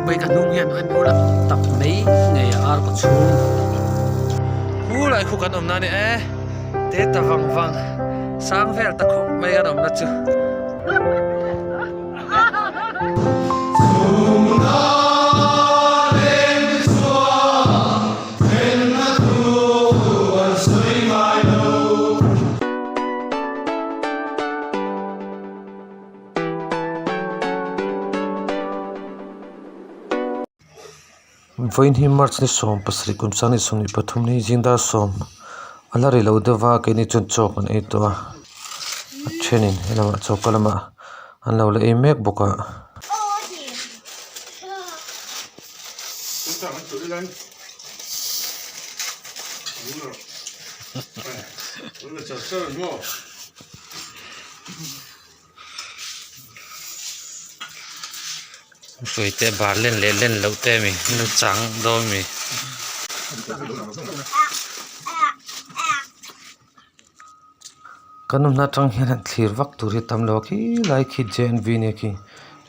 mai ka hnung hian en ula tak mai ngei a ar kaw chhung khulai khu kan awmna a ni e te ta vang vang sang vel ta khawp mai kan awmna chu. Vawiin hi March ni 17 kum 2023 ni zingdar sawm a la ri lo deuh va keini chuan chaw kan ei tawh a a thenin helamah choka lamah an lo la ei mek bawk a. Hruaite bar len leh len loh te ami nu chang dawn ami. Kan awmna atang hian han thlir vak tur hi a tam lo a khilai khi J and V nia khi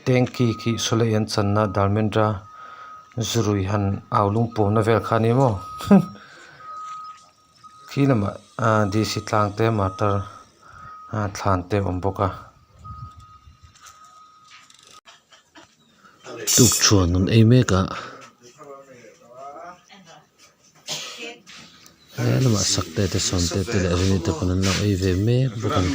tanky khi sawlai an channa Dharmendra zurui han au lung pawmna vel kha a ni maw khi lamah ah D C tlang te martar ah thlan te a awm bawk a. Tukṭhuan an ei mek a. He lamah sakte te sawmte te leh rini te pawn an lo ei ve mek bawk a ni.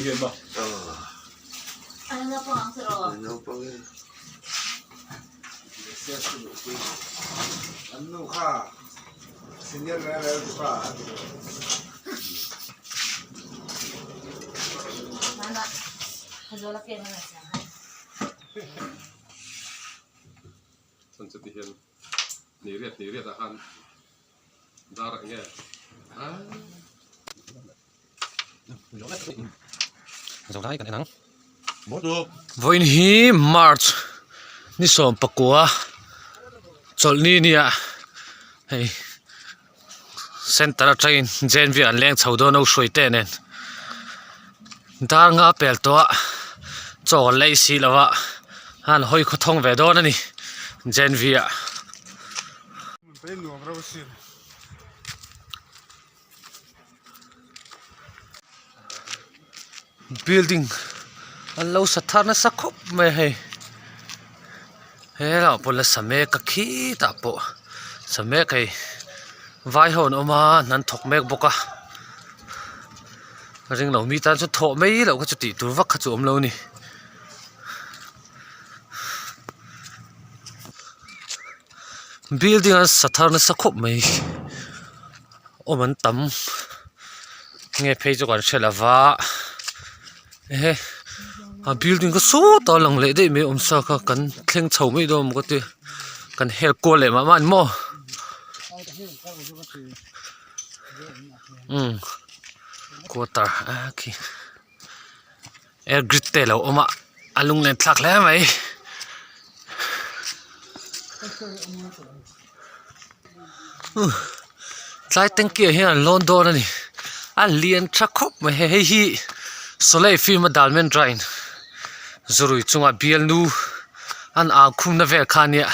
Vawiin hi March ni 19 chawlhni nia hei center atangin J and V an leng chho dawn a u hruai te nen dar nga pel tawh a chaw an la ei si lo a an hawi khawthawng ve dawn a ni J and V ah. Building an lo sa thar nasa khawp mai a hei helaiah pawh la sa mek a khitah pawh sa mek hei vai ho an awm a hna an thawk mek bawk a ring lo mi tan chuan thawh mai loh kha chu tih tur vak kha chu awm lo a ni. Building an sa thar nasa khawp mai awm an tam nge phei chu kan hre lova ehe a building kha sawtah a lang leh daih mai awm sa kha kan thleng chho mai dawn amaw ka ti kan hel kual leh mah mah a ni maw umm quarter a khi. Air grid te a lo awm a a lunglen thlak hle mai tlai tanky ah hian an lawn dawn a ni a lian tha khawp mai hei hei hi sawlai film a dalman rain zurui chunga bialnu an au khumna vel kha a nia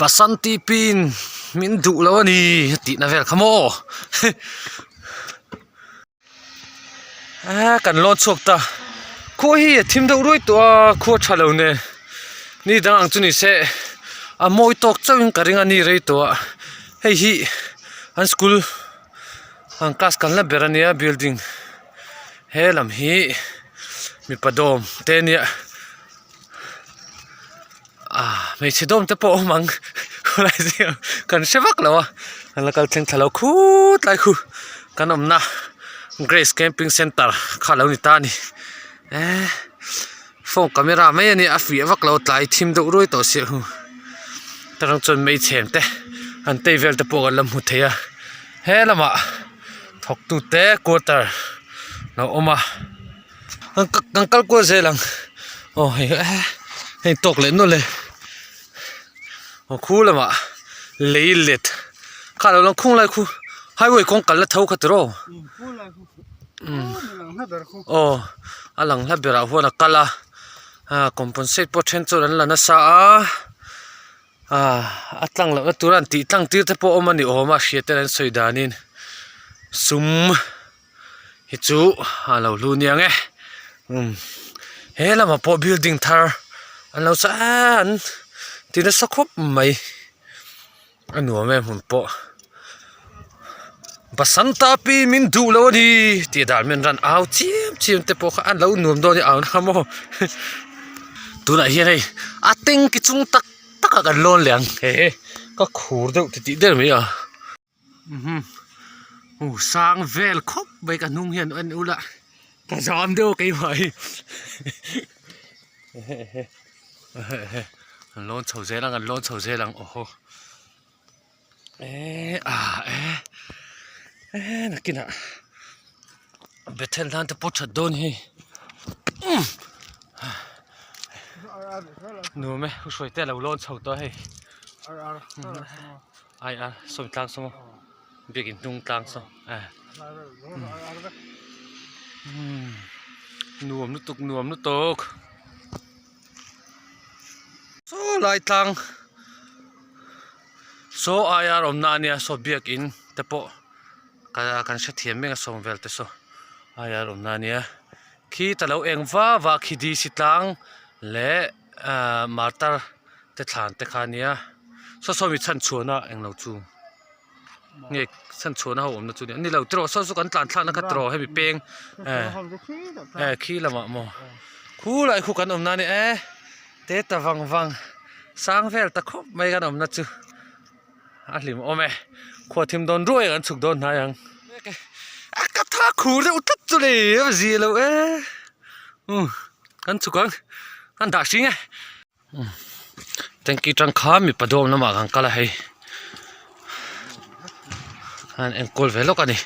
basanti pin min duh lo a ni a tihna vel kha maw. Eee kan lawn chhuak ta khua hi a thim deuh ruai tawh a khua tha lo nen ni dang ang chu ni se a mawi tawk chauh in ka ring a ni rei tawh a hei hi an school an class kan la ber a nia building he lam hi mipa dawm te ania ah hmeichhe dawm te pawh a awm ang khawlai zingah kan hre vak lo a kan la kal thleng thla lo khut lai khu kan awmna grace camping center kha a lo ni ta a ni eee phone camera mai a nia a fiah vak lo tlai thim deuh ruai tawh sia hu tarang chuan meichhem te an tei vel te pawh kan la hmu thei a he lamah thawk tu te quarter a lo awm a. Kan kal kual zel ang aw hei hei tawk leh nawlh e aw khu lamah lei let kha lo lang khung lai khu highway kawng kalna tho kha tiraw aw a lang hla berah huan a kal a compensate pawh then chuan an la nasa a. Ah a tlang lohna tura an tih tlang tir te pawh awm a ni awm a hria ten an sawi danin sum hi chu a lo hlu niang e umm he lamah pawh building thar an lo sa an ti nasa khawp mai a nuam em hmun pawh Basanta pi min duh lo a ni tih dan min rawn au chiam chiam te pawh kha an lo nuam dawn a ni ang kha maw tunah hian hei a tank chung tak tak ah kan lawn leh ang he ka khur deuh titih der mai a. Uh sang vel khawp mai ka hnung hian en ula ka zam deuh a keimah hi an lawn chho zel ang an lawn chho zel ang aw haw eh ah eh eh nakinah Bethel nan te pawh that dawn hi umm nuam e u hruai te a lo lawn chho tawh a hei. Ai a sawi tlang saw maw biakin hnung tlang saw eh umm nuam lutuk nuam lutuk saw lai tlang saw aia awmna ania saw biakin te pawh kan hrethiam mek a sawm vel te saw aia awmna ania khi ta lo eng va va khi dc tlang leh ahh martar te thlan te kha ania saw saw mi chhan chhuahna englo chu nge chhan chhuahna ho awmna chu ni lo tiraw saw chu kan tlan thlakna kha tiraw hemi peng eh eh khi lamah maw khulai khu kan awmna a ni e te ta vang vang sang vel ta khawp mai kan awmna chu a hlim awm e khua thim dawn ruai an chhuk dawn hnai ang a ka tha khur deuh tlat chu le a zia lo e umm kan chhuk ang an dah hring e. Tanki tang kha mipa dawm lamah kan kal a hei an enkawl ve lawk a ni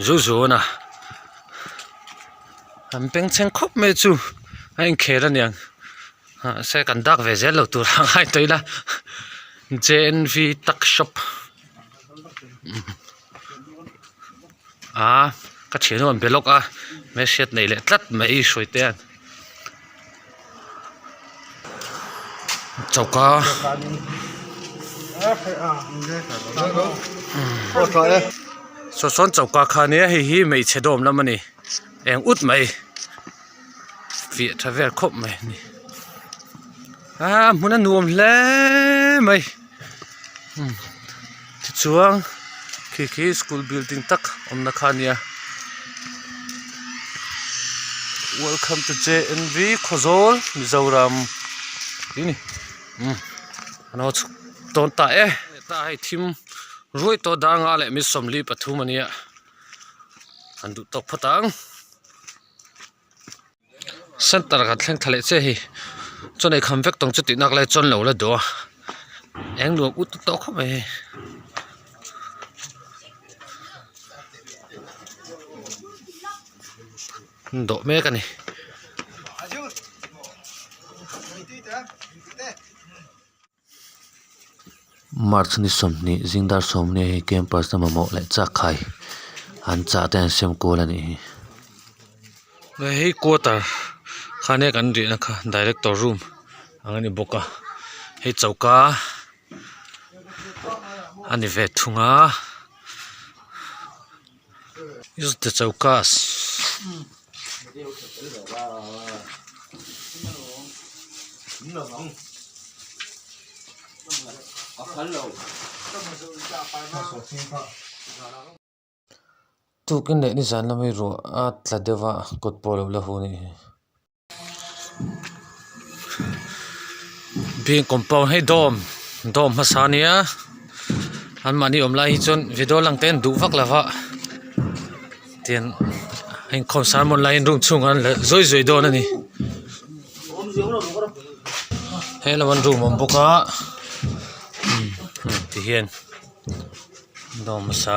zu zun a an bengchheng khawp mai chu a inkhel a niang mahse kan dak ve zel lo tur a ngai tawh ila J N V tuck shop ah ka thian an be lawk a hmelhriat neih leh tlat mai hruai te an choka saw sawn choka kha ania hei hi hmeichhe dawm lam a ni eng ut mai fiah tha vel khawp mai a ni ah hmun a nuam hle mai tichuan khi khi school building tak awmna kha a nia welcome to J N V Khawzawl Mizoram tih a ni umm an aw chhuk dawn ta e ta hei thim ruai tawh dar nga leh mi 43 a nia an duh tawk phawt ang. Center kan thleng thla leh chiah hei chuan ei kham vek tawng chu tih nak lai chuan lo la duh a eng nuam ut tawh khawp mai hei. An dawh mek a ni. March ni 20 zing dar 10 hei campus te mamawh leh chak khai an chah te an sem kual a nih hi. Hei quarter khania kan riahna kha director room ang a ni bawk a hei choka a ni ve thung a use the chokas. Tukin leh nizan lamah hi ruah a tla deuh a kawt pawh a lo la hu a nih hi. Bing compound hei dawm dawm hmasa a nia an mahni awm lai hi chuan video lang te an duh vak lo va tian a inkhawm sermon laiin room chhungah an la zawi zawi dawn a ni he lam an room a awm bawk a tihian dawm hmasa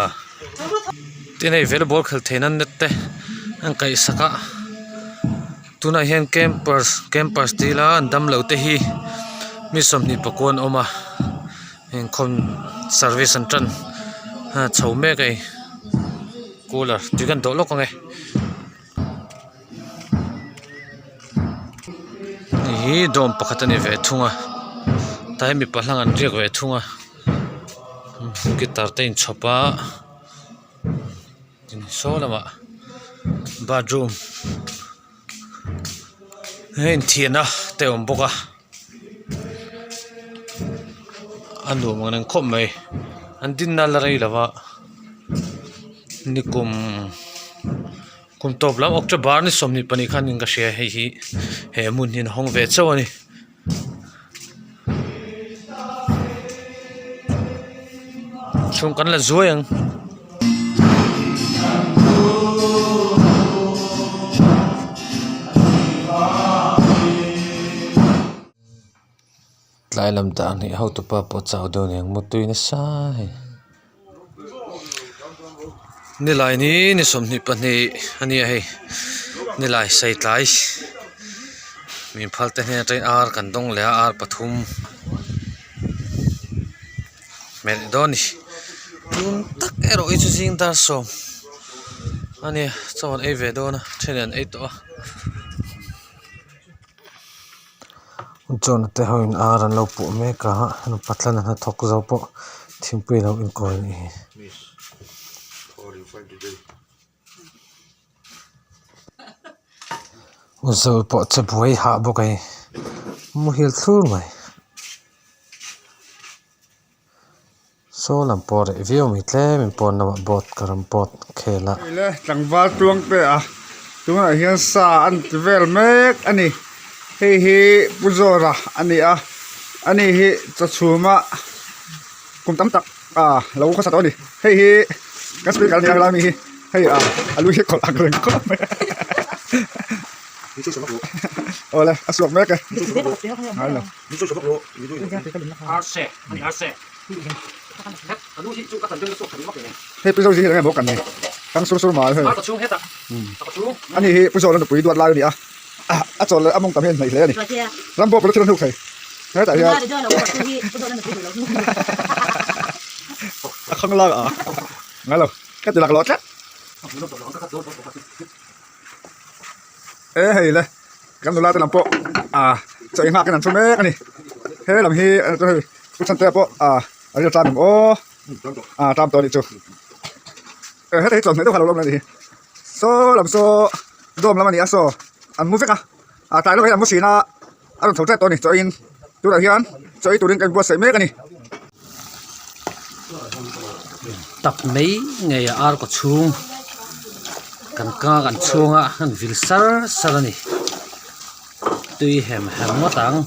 tin hei volleyball khelh theihna net te an kaih sak a tunah hian campers campers tih ila an damlo te hi mi 24 an awm a inkhawm service an tan chho mek a hei cooler tui kan dawh lawk ang e. Hei hi dawm pakhat a ni ve thung a. Tah hian mipa hlang an riak ve thung a guitar te a inchhawp a tin saw lamah bathroom he inthiahna te a awm bawk a a nuam ang reng khawp mai an dinna la rei lo va nikum. Kum tawp lam October ni 22 khan in ka hria hei hi he hmun hi an hawng ve chauh a ni. Chhung kan la zuai ang. Tlai lam dan hi hotupa pawh chau deuh aniang mutui nasa hei. Nilai ni ni 22 a nia hei nilai sei tlai min phal te hnen atangin ar kan dawng leh a ar pathum hmelh dawn a ni tun tak erawh hi chu zing dar sawm a nia chaw an ei ve dawn a then an ei tawh a. John te ho in ar an lo puah mek a patlan a hnathawk zo pawh thingpui a lo inkawi a nih hi. Zo pawh che buai hah bawk a ni muhil thlur mai. Saw lam pawh reh viau mai tlem in pawn lamah boat ka rawn boat khel a. Hei le tlangval tuang te a tunah hian sa an ti vel mek a ni hei hi Pu Zawra a ni a ani hi chawchhuma kum tam tak ah lo khawsa tawh a ni hei hi kan speaker a ni a helai mi hi hei ah a lu hi a kawlh ang reng khawp mai a awle a suak mek e ngailo. Hei pu Zozi hi eng nge maw kan ni tang sur sur mai hei ani hi pu Zawla nupui duat lai a ni a a chawl leh a mawng tam hi a inhnaih hle a ni ram pawh thil a hnuk thei hetah hian a khang lak a ngai lo ka ti laklawh tlat e hei le. Kan nula te lam pawh ah chaw ei nghak in an thu mek a ni he lam hi hei pu chhantea pawh ah a rilru tlam em aw ah tlam tawh a nih chu heta hi chawhmeh deuh kha a lo awm a nih hi saw lam saw dawm lam a ni a saw an mu vek a ah tlai lawkah hian an mu thin a a rawn tho tep tawh a ni chaw eiin tunah hian chaw ei turin kan buatsaih mek a ni. Tak mai ngei a ar kaw chhung kan kang an chhunga an vil sar sar a ni tui hem hem ngawt ang.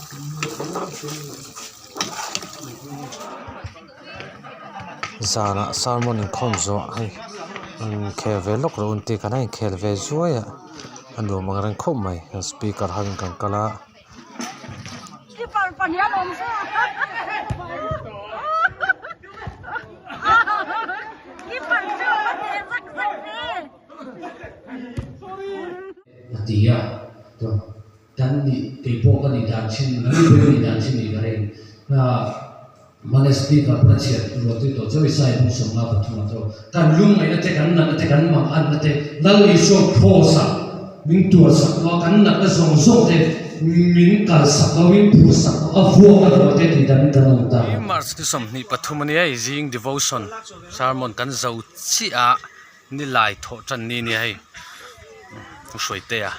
Zanah sermon inkhawm zawh hei inkhel ve lawk rawh un tih kan a inkhel ve zuai a a nuam ang reng khawp mai speaker ho in kan kal a. A ti a, chuan kan nih kei pawh ka nih dan thin an ni pawhin nih dan thin nih ka ring. Hmana speaker pawn a chhiat rual tui tawh chauh i sai bung 53 ah chuan kan lungngaihna te kan natna te kan manganna te Lal Isua cross ah min tuar sak tawh a kan natna zawng zawng te min kal sak tawh a min phur sak tawh a vuak a rual te tih dan in kan awm ta. March ni 23 a nia hei zing devotion sermon kan zo chiah a nilai thawh tan ni nia hei u Hruaitea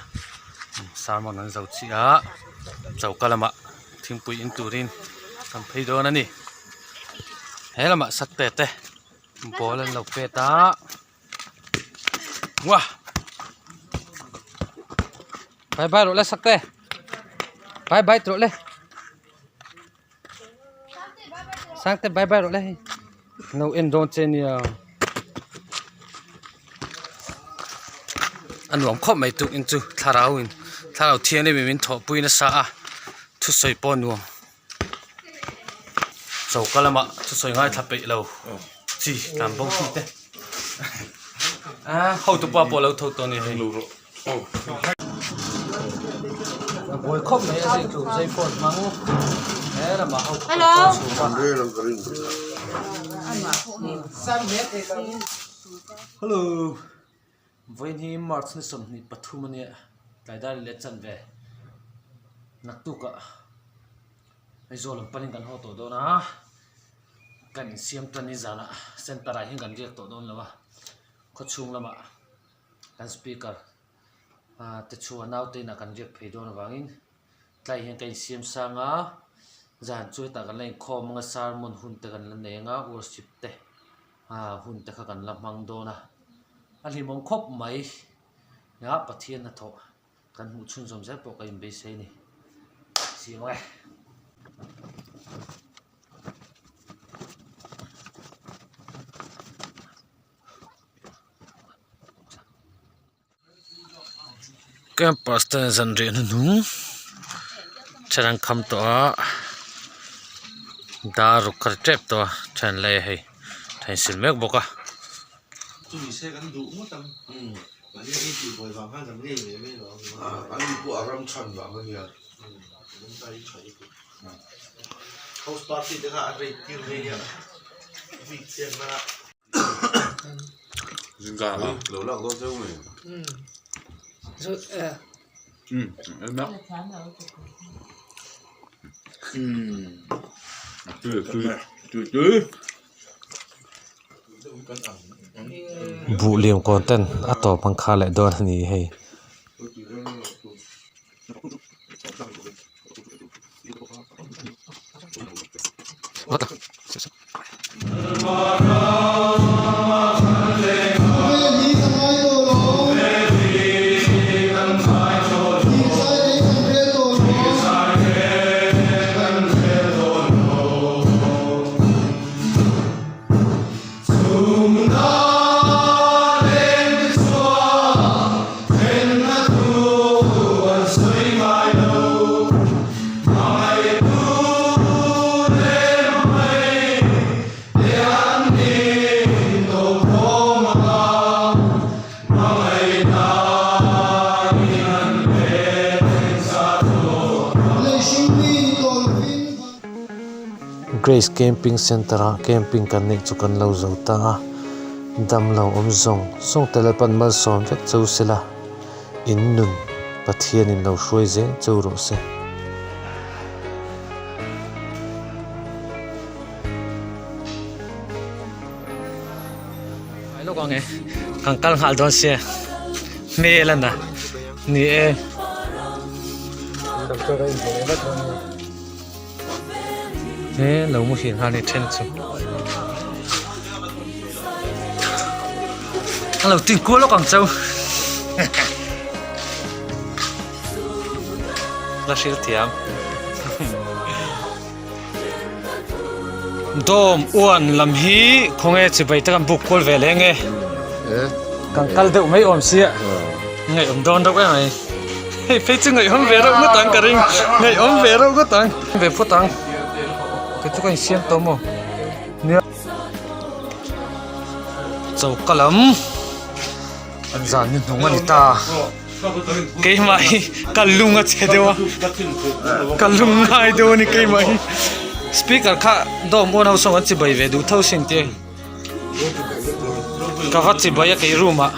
sermon an zo chiah a choka lamah thingpui in turin kan phei dawn a ni he lamah sakte te ball an lo pet a uah bye bye rawh le sakte bye bye rawh le sangte bye bye rawh le hei lo en dawn che nia a nuam khawp mai tuk in chu thlarau in thlarau thianghlim in min thawhpui nasa a thusawi pawh a nuam choka lamah thusawi ngaithla peih lo chi tlan bo chi te hotu pa pawh a lo tho tawh a ni hei. A buai khawp mai a zai tlum zai phone hmang he lamah ho chu chhum a hello vawiin hi march ni 23 a nia tlai dar leh chanve naktuk ah. Aizawl lam panin kan haw tawh dawn a, kan insiam tan ni zanah center ah hian kan riak tawh dawn lo a, khawchhung lamah kan speaker ah te chu a naute inah kan riak phei dawn avangin tlai hian ka insiam sang a, zan chu hetah kan la inkhawm ang a sermon hun te kan la nei ang a worship te ah hun te kha kan la hmang dawn a, a hlimawm khawp mai a Pathian hnathawh. Kan hmuh chhunzawm zel pawh ka inbeisei a ni. Siam e. Campus te zanriah hnuhnung then an kham tawh a dar ruk kha tep tawh a then lei a hei then sil mek bawk a. Chumi se kan duh ngawt ang. Mahni ei tih buai vang khan kan ngei ve mai lo ang. An ni pawh a ram chhan vang a nia. Ram ta hi tha lutuk. House party te kha a rate tir mai nia. Week chian na. Zingka a. Lo lak dawn cheu mai. Tui tui tui tui. Buh liam kawn ten a tawp ang kha leh dawn a ni hei. Grace Camping Centre ah camping kan neih chu kan lo zo ta a, damlo awm zawng zawng te Lalpan malsawm vek cheu sela, in nun Pathianin lo hruai zel cheu rawh se. Ngai lawk ang e, kan kal nghal dawn sia, hmel a na ni e. He lo muhil nghal ni then chu a lo tin kual lawk ang chau la hril thiam dawm uan lam hi khawnge chibai te kan buk kual ve leh nge kan kal deuh mai awm sia ngaihawm dawn reuh em mai hei phei chu ngaihawm ve reuh ngawt ang ka ring ngaihawm ve reuh ngawt ang ve phawt ang kei chu ka insiam tawh maw nia choka lam zan ni hnung a ni ta keimah hi ka lung a chhe deuh a ka lung ngai deuh a ni keimah hi speaker kha dawm uan ho sawn an chibai ve duh tho sin tia ka va chibai a kei room ah.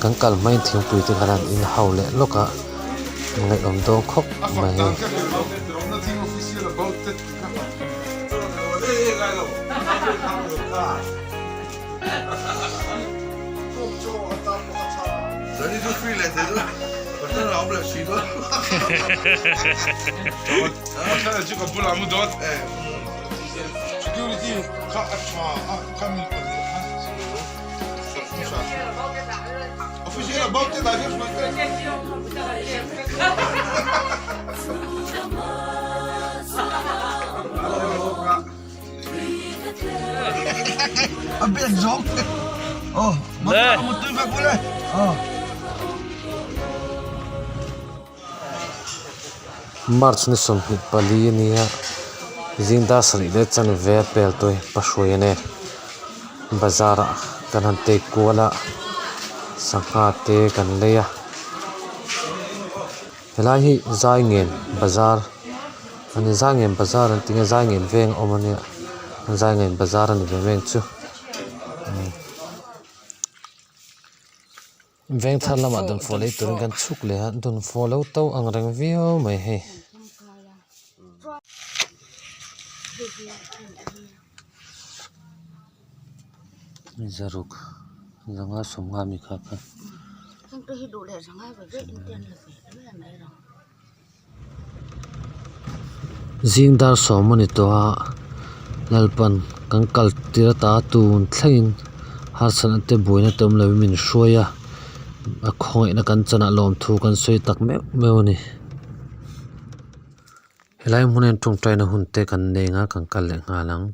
Kan kal hmain thingpui te khan an in hau leh lawk a, ngaihawm dawn khawp mai hei. March ni 24 a nia zing dar sarih leh chanve a pel tawh e pahruai a nen bazar ah kan han tei kual a sangha te kan lei a helai hi zaingen bazar a ni zaingen bazar an ti nge zaingen veng a awm a nia zaingen bazar a ni ve mek chu. Veng thar lamah dawnfawh lei turin kan chhuk leh a, dawnfawh lo to ang reng viau mai hei. Zaruk zanga sawmnga mi kha kha. Zing dar sawm a ni tawh a Lalpan kan kal tir ata tun thlengin harsatna te buaina te awm lovin min hruai a a khawngaihna kan chanah lawmthu kan sawi tak meuh meuh a ni. Helai hmun hian tawngtaina hun te kan nei ang a kan kal leh nghal ang.